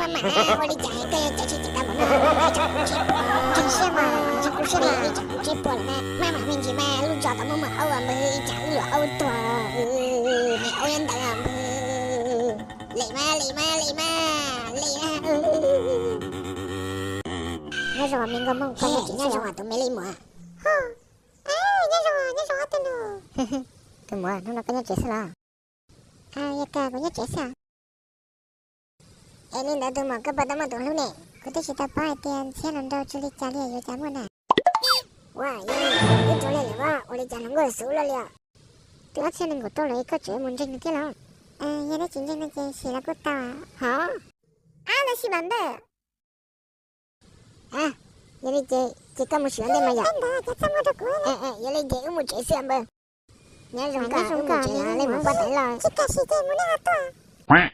Maj mam, ua li cas koj yuav cawv tsis ceev tau npaum no? Tsis siab mas, tsis kuv siab mas, ib tsam kuv tsis puas lawm na. Maj mam me ntsis mas, lub zos tau muaj muaj aub npawg, ib tsam wb luam aub tuag, me aub yuav ntawd npawg. Lem mas, lem mas, lem mas, lem mas. Nyob zoo me nkauj Hmoob, koj nyob tsev xwb los? Tus me li muam. Nyob zoo, nyob zoo ob tug nus. Tus muam, hnub no koj nyob tsev xwb los? Yog, kuv nyob tsev xwb. Es li ntawd tus muam, koj puas tau muaj tus hlub ne? Kuv twb tsis tau paub hais tias ntxhiab los nrau tsis li cas li, yuav cas muaj na. Ua, yog li, wb rau li lawm, ua li cas hluas nkauj xub luaj li os? Twb ob txhiab nees nkaum rau lawm, koj tseem mus ntseeg nws thiab los? Yog neb tsis ntseeg no ces sim los kuj tau. Hov. Ab, los sim mas npawg. Yog li ces, ces koj mus sim ua ntej mas yom. Yog li ces wb mus tsev xwb npawg. Nyob zoo koj, wb mus tsev los, leej muam poj tais los. Tsis kam sim ces mus nej ho tuaj.